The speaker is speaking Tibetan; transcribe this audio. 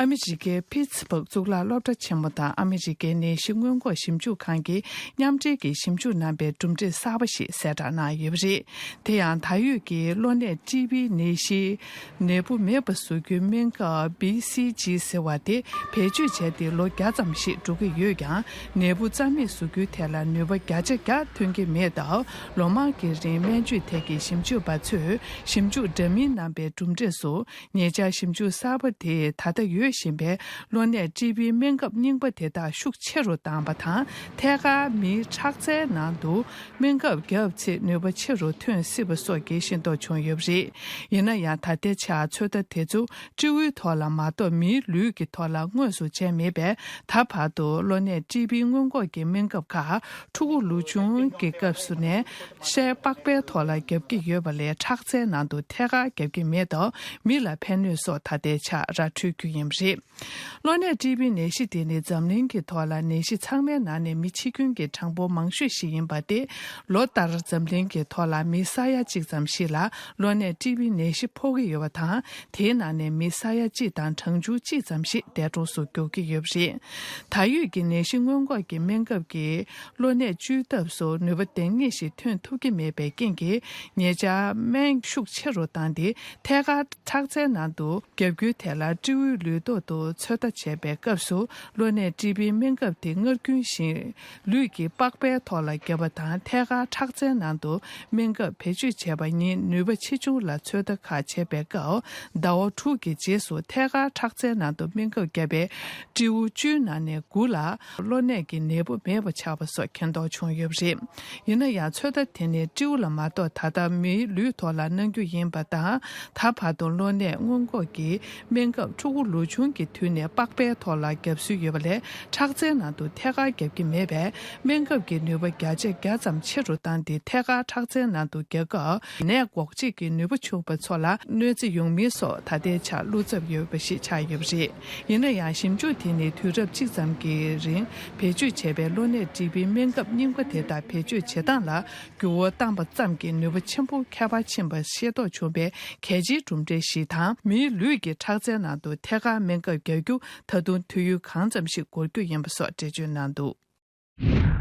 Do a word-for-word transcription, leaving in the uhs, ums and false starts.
ཨ་མི་རི་ཀའི་ཕིཊ་སི་བྷག་གཙུག་ལག་སློབ་གྲྭ་ཆེན་མོ་དང་ཨ་མི་རི་ཀའི་ནད་གཞི་སྔོན་འགོག་ཞིབ་འཇུག་ཁང་གིས་མཉམ་འབྲེལ་གྱིས་ཞིབ་འཇུག་གནང་པའི་གྲུབ་འབྲས་གསར་པ་ཞིག་གསལ་བསྒྲགས་གནང་ཡོད་པ་རེད། དེ་ཡང་ད་ཡོད་ཀྱི་གློ་ནད་ཊི་བི་ནད་གཞི་ནད་འབུ་མེད་པ་བཟོ་རྒྱུའི་སྨན་ཁབ་བི་སི་ཇི་ཟེར་བ་དེ་བེད་སྤྱོད་བྱས་ཏེ་ལོ་བརྒྱ་ཙམ་ཞིག་འགྲོ་གི་ཡོད་ཀྱང་། ནད་འབུ་རྩ་མེད་བཟོ་རྒྱུའི་ཐད་ལ་ནུས་པ་བརྒྱ་ཆ་བརྒྱ་ཐོན་གྱི་མེད་སྟབས། ལོ་མང་གི་རིང་སྨན་བཅོས་ཐད་ཀྱི་ཞིབ་འཇུག་པ་ཚོས་ཞིབ་འཇུག་འདྲ་མིན་གནང་པའི་གྲུབ་འབྲས་སུ། ཉེ་ཆར་ཞིབ་འཇུག་གསར་པ་དེས་ད་ལྟ་ཡོད་བཞིན་པའི་གློ་ནད་ཊི་བི་སྨན་ཁབ་རྙིང་པ་དེ་དག་ཤུགས་ཆེ་རུ་བཏང་པ་དང་། ཐད་ཀར་མིའི་ཁྲག་རྩའི་ནང་དུ་སྨན་ཁབ་བརྒྱབ་ཚེ་ནུས་པ་ཆེ་རུ་ཐོན་སྲིད་པ་སོགས་ཀྱི་ཤེས་རྟོགས་བྱུང་ཡོད་པ་རེད། ཡིན་ན་ཡང་ད་ལྟའི་ཆར་ཚོད་ལྟ་དེ་ཚོ་སྤྲེའུའི་ཐོག་ལ་མ་གཏོགས་མིའི་ལུས་ཀྱི་ཐོག་ལ་དངོས་སུ་བྱས་མེད་པས། ད་བར་དུ་གློ་ནད་ཊི་བི་སྔོན་འགོག་གི་སྨན་ཁབ་ཁག་ཕྲུ་གུ་ལོ་ཆུང་གི་སྐབས་སུ་ནས། ཤའི་པགས་པའི་ཐོག་ལ་བརྒྱབ་ཀྱི་ཡོད་པ་ལས་ཁྲག་རྩའི་ནང་དུ་ཐད་ཀར་བརྒྱབ་ཀྱི་མེད་སྟབས། མི་ལ་ཕན་གནོད་སོགས་ད་ལྟའི་ཆར་ར་འཕྲོད་རྒྱུ་ཡིན་པ་རེད། གློ་ནད་ཊི་བི་ནད་གཞི་དེ་ནི་འཛམ་གླིང་གི་ཐོག་ལ་ནད་གཞི་ཚང་མའི་ནང་ནས་མི་འཆི་སྐྱོན་གྱི་གྲངས་འབོར་མང་ཤོས་ཤིག་ཡིན་པ་སྟེ། ལོ་ལྟར་འཛམ་གླིང་གི་ཐོག་ལ་མི་ས་ཡ་གཅིག་ཙམ་ཞིག་ལ་གློ་ནད་ཊི་བི་ནད་གཞི་ཕོག་གི་ཡོད་པ་དང་། དེའི་ནང་ནས་མི་ས་ཡ་གཅིག་དང་གྲངས་ཆུང་གཅིག་ཙམ་ཞིག་འདས་གྲོངས་སུ་འགྱུར་གྱི་ཡོད་པ་རེད། ད་ཡོད་ཀྱི་ནད་གཞི་སྔོན་འགོག་གི་སྨན་ཁབ་ཀྱིས། གློ་ནད་བཅོས་ཐབས་སུ་ནུས་པ་ལྡང་ངེས་ཤིག་ཐོན་ཐུབ་ཀྱི་མེད་པའི་རྐྱེན་གྱིས། ཉེ་ཆར་སྨན་ཤུགས་ཆེ་རུ་བཏང་སྟེ། ཐད་ཀར་ཁྲག་རྩའི་ནང་དུ་བརྒྱབ་རྒྱུའི་ཐད་ལ་སྤྲེའུའི་ལུས་ཐོག་ཏུ་ཚོད་ལྟ་བྱས་པའི་སྐབས་སུ། གློ་ནད་ཊི་བིའི་སྨན་ཁབ་དེ་སྔར་རྒྱུན་བཞིན་ལུས་ཀྱི་པགས་པའི་ཐོག་ལ་བརྒྱབ་པ་དང་། ཐད་ཀར་ཁྲག་རྩའི་ནང་དུ་སྨན་ཁབ་བེད་སྤྱོད་བྱས་པ་གཉིས་ནུས་པ་ཆེ་ཆུང་ལ་ཚོད་ལྟ་ཁག་བྱས་པའི་སྐབས། ཟླ་བ་དྲུག་གི་རྗེས་སུ་ཐད་ཀར་ཁྲག་རྩའི་ནང་དུ་སྨན་ཁབ་བརྒྱབ་པའི་སྤྲེའུ་བཅུའི་ནང་ནས་དགུ་ལ། གློ་ནད་ཀྱི་ནད་འབུ་མེད་པ་ཆགས་པ་སོགས་མཁྱེན་རྟོགས་བྱུང་ཡོད་པ་རེད། ཡིན་ན་ཡང་ཚོད་ལྟ་དེ་ནི་སྤྲེའུ་ལ་མ་གཏོགས་ད་ལྟ་མིའི་ལུས་ཐོག་ལ་གནང་རྒྱུ་ཡིན་པ་དང་། ད་བར་དུ་གློ་ནད་སྔོན་འགོག་གི་སྨན་ཁབ་ཕྲུ་གུ་ལོ་ཆུང་གི་དུས་ནས་པགས་པའི་ཐོག་ལ་བརྒྱབ་སྲོལ་ཡོད་པ་ལས། ཁྲག་རྩའི་ནང་དུ་ཐད་ཀར་བརྒྱབ་ཀྱི་མེད་པས། སྨན་ཁབ་ཀྱི་ནུས་པ་བརྒྱ་ཆ་བརྒྱ་ཙམ་ཆེ་རུ་བཏང་སྟེ། ཐད་ཀར་ཁྲག་རྩའི་ནང་དུ་བརྒྱབ་སྐབས་ནད་འགོག་བྱེད་ཀྱི་ནུས་པ་ཆུང་བ་ཚོ་ལ་གནོད་འཚེ་ཡོང་མིན་སོགས་ད་ལྟའི་ཆར་བློ་འཚབ་ཡོད་པ་ཞིག་ཆགས་ཡོད་པ་རེད། ཡིན་ན་ཡང་། ཞིབ་འཇུག་དེ་ནི་དུས་རབས་གཅིག་ཙམ་གྱི་རིང་བེད་སྤྱོད་བྱས་པའི་གློ་ནད་ཊི་བིའི་སྨན་ཁབ་རྙིང་པ་དེ་དག་བེད་སྤྱོད་བྱེད་སྟངས་ལ་འགྱུར་བ་བཏང་པ་ཙམ་གྱིས་ནུས་པ་ཆེན་པོ་ཁྱད་པར་ཕྱིན་པ་ཤེས་རྟོགས་བྱུང་བའི་གལ་ཆེའི་གྲུབ་འབྲས་ཤིག་དང་། མིའི་ལུས་ཀྱི་ཁྲག་རྩའི་ནང་དུ་ཐད་ཀར་སྨན་ཁབ་བརྒྱག་རྒྱུ་ད་དུང་དུས་ཡུན་གང་ཙམ་ཞིག་འགོར་རྒྱུ་ཡིན་པ་སོགས་འགྲེལ་བརྗོད་གནང་འདུག།